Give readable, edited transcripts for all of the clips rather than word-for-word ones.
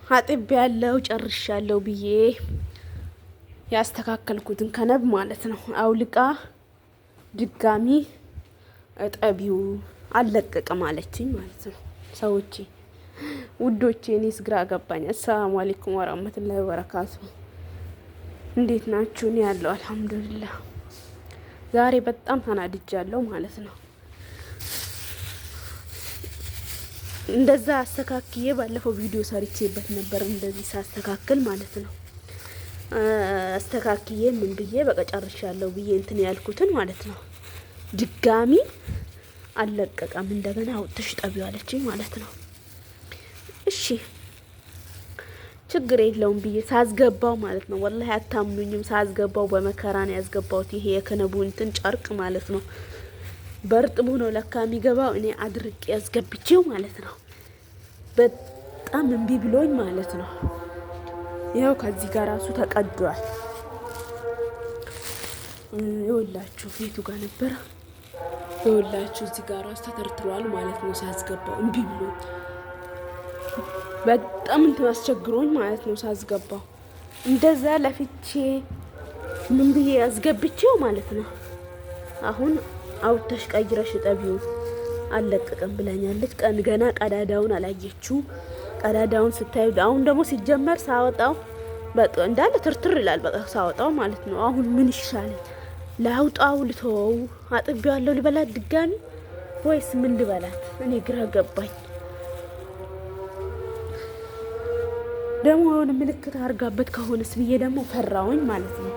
አጥቤ ያለው ጨርሻለሁ ብዬ ያስተካከልኩትን ከነብ ማለት ነው አውልቃ ድጋሚ እጠቢው አልለቀቅም አለችኝ ማለት ነው። ሰዎቼ ውዶቼ፣ እኔስ ግራ ገባኝ። አሰላሙ አለይኩም ወራህመቱላሂ ወበረካቱ። እንዴት ናችሁ? እኔ ያለው አልሐምዱሊላህ። ዛሬ በጣም ተናድጃለሁ ማለት ነው። እንደዛ አስተካክዬ ባለፈው ቪዲዮ ሰርቼበት ነበር። እንደዚህ ሳስተካክል ማለት ነው አስተካክዬ ምን ብዬ በቃ ጨርሻለሁ ብዬ እንትን ያልኩትን ማለት ነው ድጋሚ አልለቀቀም። እንደገና አውጥተሽ ጠቢው አለችኝ ማለት ነው። እሺ ችግር የለውም ብዬ ሳስገባው ማለት ነው። ወላሂ አታምኑኝም። ሳስገባው በመከራ ነው ያስገባሁት። ይሄ የከነቡ እንትን ጨርቅ ማለት ነው። በእርጥቡ ነው ለካ የሚገባው። እኔ አድርቄ ያስገብቼው ማለት ነው። በጣም እምቢ ብሎኝ ማለት ነው። ይኸው ከዚህ ጋር ራሱ ተቀዷል። ይኸውላችሁ ቤቱ ጋር ነበረ። ይኸውላችሁ እዚህ ጋር ራሱ ተተርትሯል ማለት ነው። ሳስገባው እምቢ ብሎኝ በጣም እንትን አስቸግሮኝ ማለት ነው። ሳስገባው እንደዛ ለፍቼ ምን ብዬ ያስገብቼው ማለት ነው። አሁን አውጥተሽ ቀይረሽ እጠቢው አልለቀቀም ብላኛለች። ቀን ገና ቀዳዳውን አላየችውም። ቀዳዳውን ስታዩ አሁን ደግሞ ሲጀመር ሳወጣው እንዳለ ትርትር ይላል። በቃ ሳወጣው ማለት ነው። አሁን ምን ይሻለኝ? ላውጣው? ልተወው? አጥቤዋለሁ ልበላት ድጋሚ ወይስ ምን ልበላት? እኔ ግራ ገባኝ። ደግሞ የሆነ ምልክት አድርጋበት ከሆነስ ብዬ ደግሞ ፈራውኝ ማለት ነው።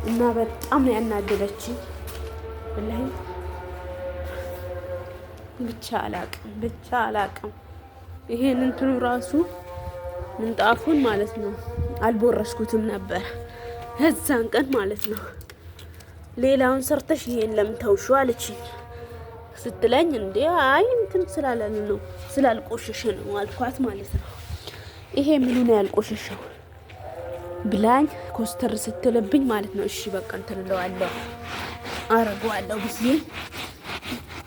እና በጣም ነው ያናደደችኝ። ወላሂ ብቻ አላቅም፣ ብቻ አላቅም። ይሄን እንትኑ ራሱ ምንጣፉን ማለት ነው አልቦረሽኩትም ነበር እዛን ቀን ማለት ነው። ሌላውን ሰርተሽ ይሄን ለምን ተውሽው አለችኝ። ስትለኝ እንዴ አይ እንትን ስላላለ ነው ስላልቆሸሸ ነው አልኳት ማለት ነው። ይሄ ምኑ ነው ያልቆሸሸው ብላኝ ኮስተር ስትልብኝ ማለት ነው። እሺ በቃ እንትን እለዋለሁ አረገዋለሁ ብዬ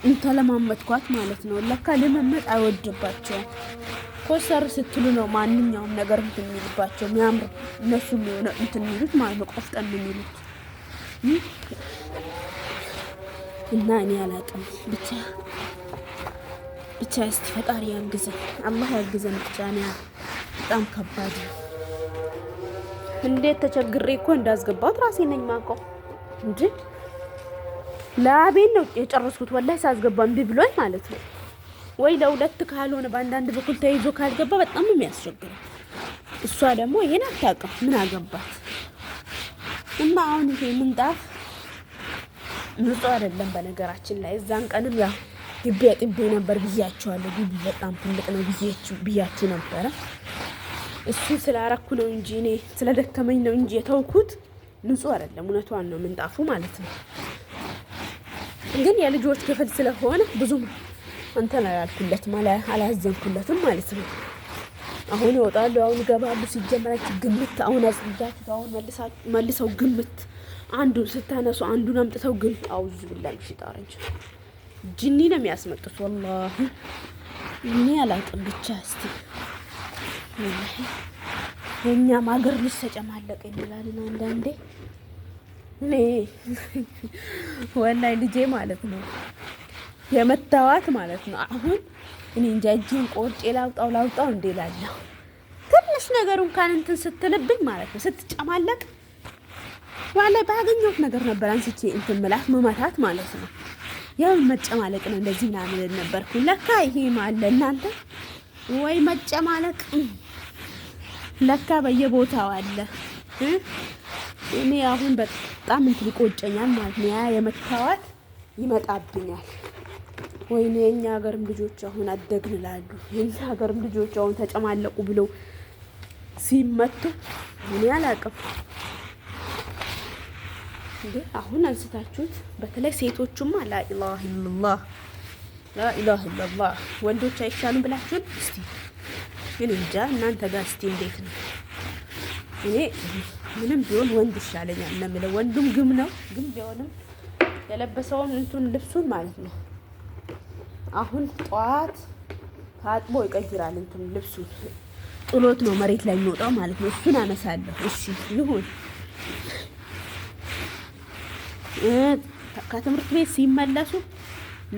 እንተለማመጥኳት ማለት ነው። ለካ ልምምጥ አይወድባቸውም። ኮስተር ስትሉ ነው ማንኛውም ነገር እንትን የሚልባቸው የሚያምር እነሱ የሆነ እንትን የሚሉት ማለት ነው። ቆፍጠን የሚሉት እና እኔ አላቅም ብቻ ብቻ እስቲ ፈጣሪ ያግዘን፣ አላህ ያግዘን። ብቻ እኔ በጣም ከባድ ነው። እንዴት ተቸግሬ እኮ እንዳስገባት ራሴ ነኝ ማውቀው እንጂ ላቤን ነው የጨረስኩት። ወላሂ ሳስገባ እምቢ ብሎኝ ማለት ነው። ወይ ለሁለት ካልሆነ በአንዳንድ በኩል ተይዞ ካልገባ በጣም ነው የሚያስቸግረው። እሷ ደግሞ ይሄን አታውቅም፣ ምን አገባት እና አሁን ይሄ ምንጣፍ ንጹህ አይደለም። በነገራችን ላይ እዛን ቀንም ያው ግቢ አጥቤ ነበር ብያችኋለሁ። ግቢ በጣም ትልቅ ነው ብያችሁ ነበረ። እሱን ስላረኩ ነው እንጂ እኔ ስለደከመኝ ነው እንጂ የተውኩት። ንጹህ አይደለም፣ እውነቷን ነው ምንጣፉ ማለት ነው። ግን የልጆች ክፍል ስለሆነ ብዙም እንትን አላልኩለትም፣ አላዘንኩለትም ማለት ነው። አሁን ይወጣሉ፣ አሁን ይገባሉ። ሲጀመራችሁ ግምት አሁን አጽዳችሁ አሁን መልሰው ግምት አንዱን ስታነሱ አንዱን አምጥተው ግምት አውዙ ብላ ሽጣረች ጅኒ ነው የሚያስመጡት። ወላሂ እኔ አላውቅም ብቻ እስቲ ወላሂ የእኛም ሀገር ልጅ ተጨማለቀ እንላለን አንዳንዴ። እኔ ወላሂ ልጄ ማለት ነው የመታዋት ማለት ነው። አሁን እኔ እንጃ እጄን ቆርጬ ላውጣው ላውጣው እንዴ እላለሁ። ትንሽ ነገሩ እንኳን እንትን ስትልብኝ ማለት ነው ስትጨማለቅ ዋላ ባገኘሁት ነገር ነበር አንስቼ እንትን ምላት መማታት ማለት ነው። ያው መጨማለቅ ነው እንደዚህ ምናምን ነበርኩ። ለካ ይሄ አለ እናንተ ወይ መጨማለቅ ለካ በየቦታው አለ። እኔ አሁን በጣም እንትን ይቆጨኛል ማለት ነው። ያ የመታዋት ይመጣብኛል። ወይኔ የኛ ሀገርም ልጆች አሁን አደግን እላሉ። የኛ ሀገርም ልጆች አሁን ተጨማለቁ ብለው ሲመቱ እኔ አላቅም። እንዴ አሁን አንስታችሁት፣ በተለይ ሴቶቹማ ላኢላሀ ኢለላህ ላኢላሀ ኢለላህ ወንዶች አይሻሉም ብላችሁን እስቲ እኔ እንጃ እናንተ ጋር እስቲ እንዴት ነው? እኔ ምንም ቢሆን ወንድ ይሻለኛል ነው የምለው። ወንዱም ግም ነው፣ ግም ቢሆንም የለበሰውን እንትን ልብሱን ማለት ነው። አሁን ጠዋት ታጥቦ ይቀይራል እንትን ልብሱን ጥሎት ነው መሬት ላይ የሚወጣው ማለት ነው። እሱን አነሳለሁ። እሺ ይሁን። ከትምህርት ቤት ሲመለሱ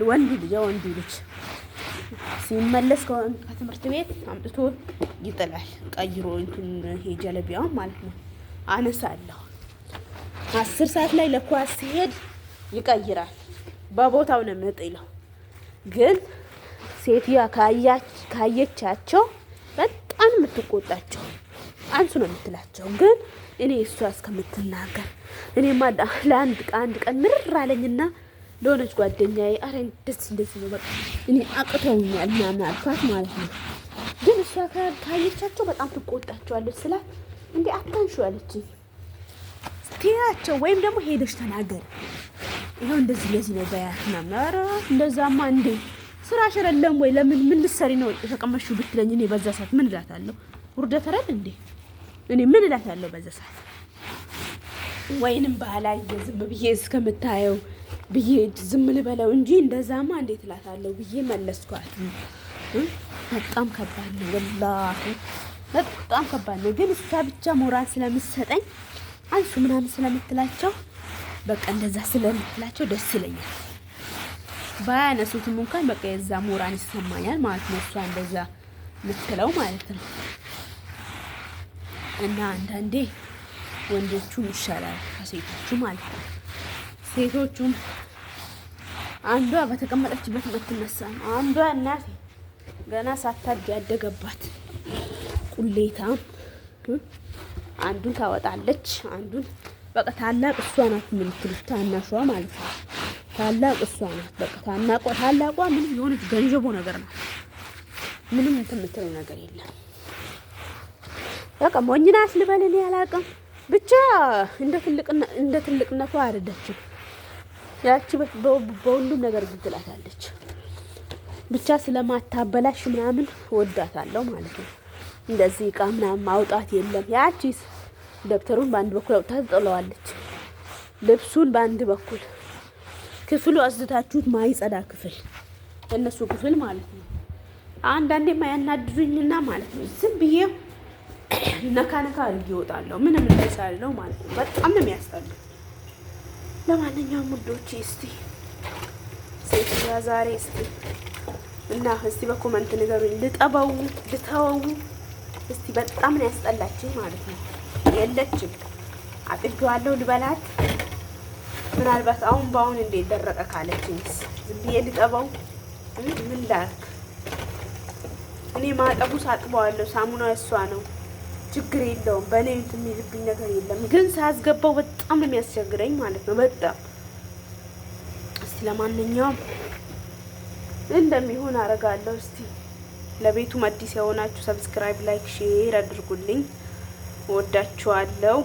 ወንዱ ልጅ የወንዱ ልጅ ሲመለስ ከትምህርት ቤት አምጥቶ ይጥላል። ቀይሮ እንትን ይሄ ጀለቢያውን ማለት ነው። አነሳለሁ። 10 ሰዓት ላይ ለኳስ ሲሄድ ይቀይራል። በቦታው ነው የምጥለው። ግን ሴትዮዋ ካየቻቸው በጣም የምትቆጣቸው፣ አንሱ ነው የምትላቸው። ግን እኔ እሷ እስከምትናገር እኔማ ለአንድ አንድ ቀን ምርር አለኝና ለሆነች ጓደኛዬ አረ እንደዚህ እንደዚህ ነው፣ በቃ እኔ አቅተውኛል ምናምን አልኳት ማለት ነው። ግን እሷ ካየቻቸው በጣም ትቆጣቸዋለች ስላት እንዴ አታንሹ አለችኝ። ትያቸው ወይም ደግሞ ሄደሽ ተናገር፣ ይኸው እንደዚህ እንደዚህ ነው በያት ምናምን። ኧረ እንደዛማ እንዴ ስራሽ አይደለም ወይ? ለምን ምን ልትሰሪ ነው የተቀመጥሽው ብትለኝ እኔ በዛ ሰዓት ምን እላታለሁ? ውርደት አይደል እንዴ? እኔ ምን እላታለሁ በዛ ሰዓት? ወይንም ባላየ ዝም ብዬ እስከምታየው ብዬ ዝም ልበለው እንጂ እንደዛማ እንዴት እላታለሁ ብዬ መለስኳት። በጣም ከባድ ነው፣ ወላሂ በጣም ከባድ ነው። ግን እሷ ብቻ ሞራል ስለምትሰጠኝ፣ አንሱ ምናምን ስለምትላቸው፣ በቃ እንደዛ ስለምትላቸው ደስ ይለኛል። ባያነሱትም እንኳን በቃ የዛ ሞራል ይሰማኛል ማለት ነው። እሷ እንደዛ ምትለው ማለት ነው። እና አንዳንዴ ወንዶቹም ይሻላል ከሴቶቹ ማለት ነው። ሴቶቹም አንዷ በተቀመጠችበት የምትነሳ ነው። አንዷ እናቴ ገና ሳታድግ ያደገባት ቁሌታም አንዱን ታወጣለች፣ አንዱን በቃ ታላቅ እሷ ናት የምትሉት ታናሿ ማለት ነው። ታላቅ እሷ ናት። በቃ ታናቋ ታላቋ ምንም የሆነች ገንዘቦ ነገር ናት። ምንም እንትን የምትለው ነገር የለም። በቃ ሞኝ ናት ልበል እኔ አላውቅም። ብቻ እንደ ትልቅነቷ አይደለችም። ያቺ በሁሉም ነገር ግን ትላታለች። ብቻ ስለማታበላሽ ምናምን ወዳታለሁ ማለት ነው። እንደዚህ እቃ ምናምን ማውጣት የለም። ያቺስ ደብተሩን በአንድ በኩል አውጥታ ትጥለዋለች። ልብሱን በአንድ በኩል፣ ክፍሉ አጽድታችሁት ማይጸዳ ክፍል እነሱ ክፍል ማለት ነው። አንዳንዴማ ያናድዱኝና ማለት ነው ዝም ብዬ ነካ ነካ አድርጌ እወጣለሁ። ምንም እንዳይሳለው ማለት ነው። በጣም ነው የሚያስጠላው። ለማንኛውም ውዶቼ እስቲ ሴትዮዋ ዛሬ እስቲ እና እስቲ በ comment ንገሩኝ፣ ልጠበው ልተወው? እስቲ በጣም ነው ያስጠላችኝ ማለት ነው። የለችም፣ አጥቤዋለሁ ልበላት። ምናልባት አሁን በአሁን እንዴት ደረቀ ካለችኝስ ዝም ብዬ ልጠበው? ምን ላድርግ? እኔ ማጠቡ ሳጥበዋለሁ። ሳሙና እሷ ነው፣ ችግር የለውም። በእኔ እንትን የሚልብኝ ነገር የለም። ግን ሳስገባው በጣም ነው የሚያስቸግረኝ ማለት ነው። በጣም። እስቲ ለማንኛውም እንደሚሆን አደርጋለሁ። እስቲ ለቤቱም አዲስ የሆናችሁ subscribe፣ like፣ share አድርጉልኝ። ወዳችኋለሁ።